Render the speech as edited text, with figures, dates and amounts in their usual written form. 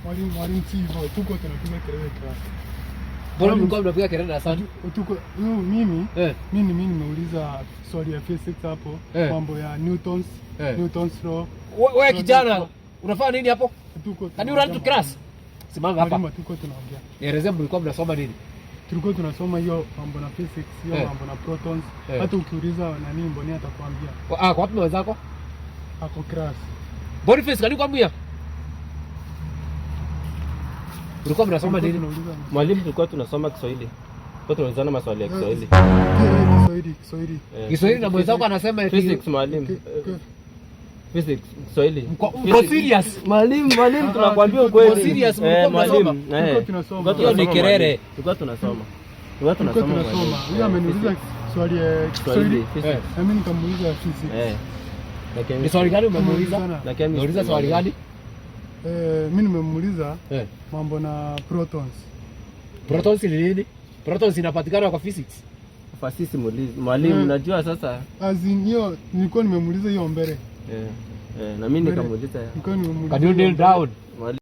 Mwalimu, mwalimu, si hivyo. Tuko tunapiga kelele class. Mbona mlikuwa mnapiga kelele darasani? Tuko huyu mimi mimi nimeuliza swali ya physics hapo, mambo ya Newton's Newton's law. Wewe kijana, unafanya nini hapo? Tuko Can you run to class? Simama hapa. Mwalimu, tuko tunaongea. Nielezee mlikuwa mnasoma nini? Tulikuwa tunasoma hiyo mambo na physics, hiyo mambo na protons. Hata ukiuliza nani Mboni atakwambia. Ah, kwa wapi mwenzako? Ako class. Boniface, can you come here? Ulikuwa mnasoma Tulikuwa nini? tunauliza. Mwalimu, tulikuwa tunasoma Kiswahili. Tulikuwa tunaulizana maswali ya Kiswahili. Kiswahili, Kiswahili. Kiswahili na mwenzako anasema eti Physics, mwalimu. Physics, Kiswahili. Mko serious? Mwalimu, mwalimu, Ah, tunakwambia tulikuwa ukweli. Serious, mlikuwa Mwalimu, mnasoma? Tulikuwa tunasoma. Tulikuwa Hiyo ni tunasoma, kelele. mwalimu. Tulikuwa tunasoma. Tulikuwa Tulikuwa tunasoma, tunasoma. mwalimu. Huyo ameniuliza swali ya Kiswahili, Kiswahili physics. na mimi nikamuuliza physics. Na Ni chemistry. swali gani umemuuliza? Tumeulizana. Na chemistry. Umeuliza swali gani? Mimi nimemuuliza mambo na protons. Protons ni nini? Protons inapatikana kwa physics. Fasisi muulize. Mwalimu, najua sasa. As in hiyo nilikuwa nimemuuliza hiyo mbele. Na mimi nikamuuliza. Nilikuwa nimemuuliza. Can you hiyo kneel mbele. down? Mwalimu.